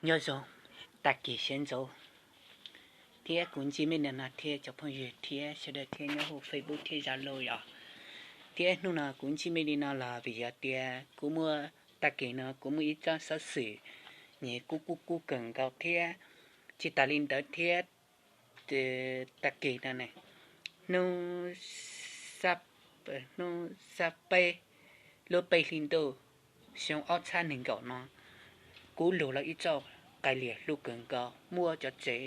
Nyob zoo, tag kis sawv ntxov thiab kuv ntsib mej li no thiab cov phooj ywg thiab sawv daws thiab nyob hauv Facebook thiab Zalo os. Thiab hnub no kuv ntsib mej li no los vim yog tias kuv muaj, tag kis no kuv muaj ib tsob xov xwm nyem kub kub kub kawg nkaus thiab. Tsis tas li ntawd thiab, tag kis no ne, hnub, hnub xab peb lub peb hli ntuj xyoo ob txhiab nees nkaum no, kuv lug los ib txoj qai lias hlub kawg nkaus, muaj cov tsev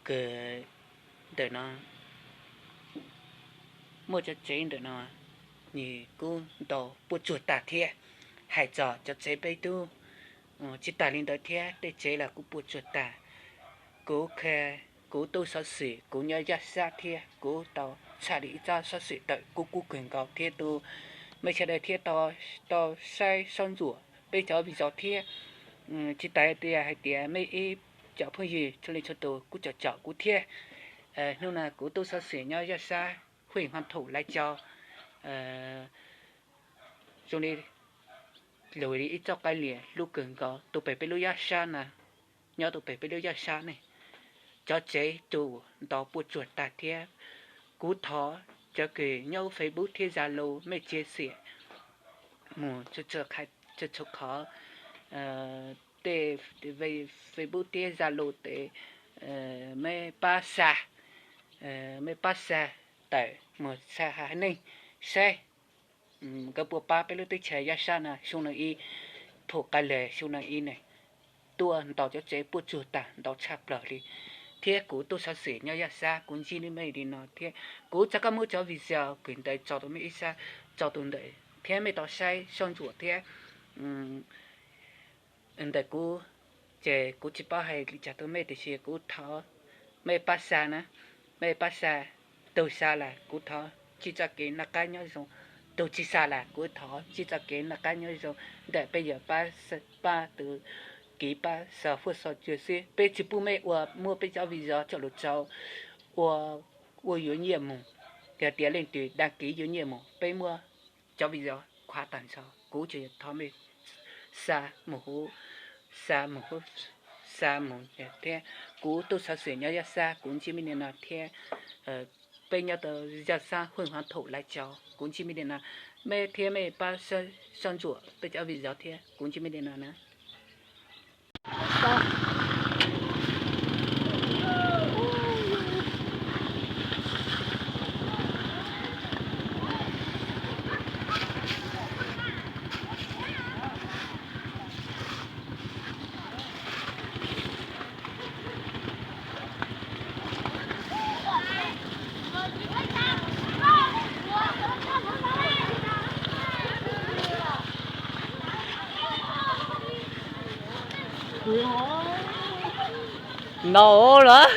kawg ntawm no, muaj cov tsev ntawm no nws kuj ntaus puas tsuag tag thiab. Hais txog cov tsev peb tub, tsis tas li ntawd thiab, tej tsev los kuj puas tsuag tag. Kuv, kuv tub xov xwm kuv nyob Yaj Sab thiab kuv tau tshaj li ib tsob xov xwm tawm kub kub kawg nkaus thiab tu mej sawv daws thiab tau saib soj ntsuam peb cov video thiab. Tsis tas tias hais tias mej ib cov phooj ywg txhua leej txhua tus kuj caum caum kuv thiab. Hnub no kuv tub xov xwm nyob Yaj Sab Huj Hmab Thum Laiv Cau zoo li lug li ib txoj qai lias hlub kawg nkaus tus pem peb lub Yaj Sab na, nyob tus pem peb lub Yaj Sab ne, cov tsev tus ntaus puas tsuag tag thiab. Kuv thov cov kws nyob Facebook thiab Zalo mej tsia xiam mus txhua qhov, tej Facebook thiab Zalo tes mej pab xa, mej pab xa tawm mus xa haiv neeg saib nkawd puas pab peb lub teb chaws Yaj Sab no xyoo no ib, phum qai lawm xyoo no ib ne, tuaj ntaus cov tsev puas tsuag tag ntau tshaj plaws li. Thiab kuv tub xov xwm nyob Yaj Sab kuv ntsib mej li no thiab kuv txav koj muab cov video kws ntawd tso rau mej ib sab, tso tus ntawm thiab mej tau saib soj ntsuam thiab ntawm kuv, ces kuv tsis paub hais li cas rau mej tiam sis kuv thov mej pab xa na, mej pab xa, tug xa las kuv thov ntsib txoj kev noj qab nyob zoo, tug tsis xa las kuv thov ntsib txoj kev noj qab nyob zoo ntawm peb yawg pab, pab tus kiv pab xa fuab xa cua xwb. Peb tsis pub mej ua muab peb cov video coj lug tso ua, ua yuav nyiaj mus, yog tias leej twg dag kiv yuav nyiaj mus peb muab cov video khuav tag nrho. Kuv tsuas yog thov mej xa mus huv, xa mus huv, xa mus thiab. Kuv tub xov xwm nyob Yaj Sab kuv ntsib mej li no thiab, peb nyob rau Yaj Sab Huj Hmab Thum Laiv Cau kuv ntsib mej li no, mej thiab mej pab soj ntsuam peb cov video thiab kuv ntsib mej li no na. No lawm.